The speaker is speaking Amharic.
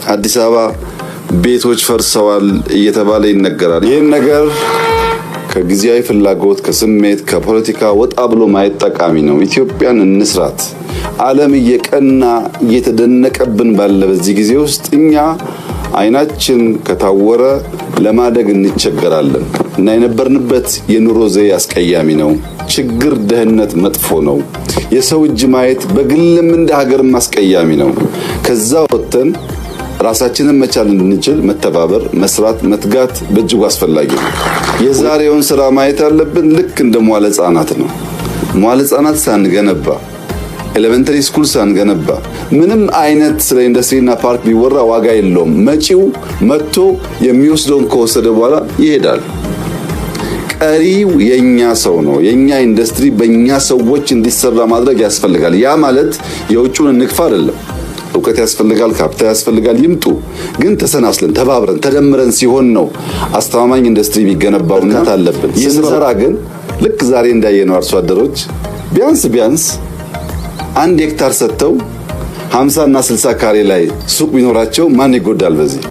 አዲስ አበባ ቤቶች ፈርሰዋል እየተባለ ይነገራል። ይህን ነገር ከጊዜያዊ ፍላጎት፣ ከስሜት፣ ከፖለቲካ ወጣ ብሎ ማየት ጠቃሚ ነው። ኢትዮጵያን እንስራት። ዓለም እየቀና እየተደነቀብን ባለ በዚህ ጊዜ ውስጥ እኛ አይናችን ከታወረ ለማደግ እንቸገራለን እና የነበርንበት የኑሮ ዘዬ አስቀያሚ ነው። ችግር፣ ድህነት መጥፎ ነው። የሰው እጅ ማየት በግልም እንደ ሀገርም አስቀያሚ ነው። ከዛ ወጥተን ራሳችንን መቻል እንድንችል መተባበር፣ መስራት፣ መትጋት በእጅጉ አስፈላጊ ነው። የዛሬውን ስራ ማየት ያለብን ልክ እንደ መዋለ ሕጻናት ነው። መዋለ ሕጻናት ሳንገነባ፣ elementary school ሳንገነባ ምንም አይነት ስለ ኢንዱስትሪና ፓርክ ቢወራ ዋጋ የለውም። መጪው መጥቶ የሚወስደውን ከወሰደ በኋላ ይሄዳል። ቀሪው የኛ ሰው ነው። የኛ ኢንዱስትሪ በእኛ ሰዎች እንዲሰራ ማድረግ ያስፈልጋል። ያ ማለት የውጭውን እንግፋ አይደለም። እውቀት ያስፈልጋል፣ ካፒታል ያስፈልጋል። ይምጡ፣ ግን ተሰናስለን፣ ተባብረን፣ ተደምረን ሲሆን ነው አስተማማኝ ኢንዱስትሪ የሚገነባውና አለብን። ስንሰራ ግን ልክ ዛሬ እንዳየነው አርሶ አደሮች ቢያንስ ቢያንስ 1 ሄክታር ሰጥተው 50 እና 60 ካሬ ላይ ሱቅ ቢኖራቸው ማን ይጎዳል በዚህ?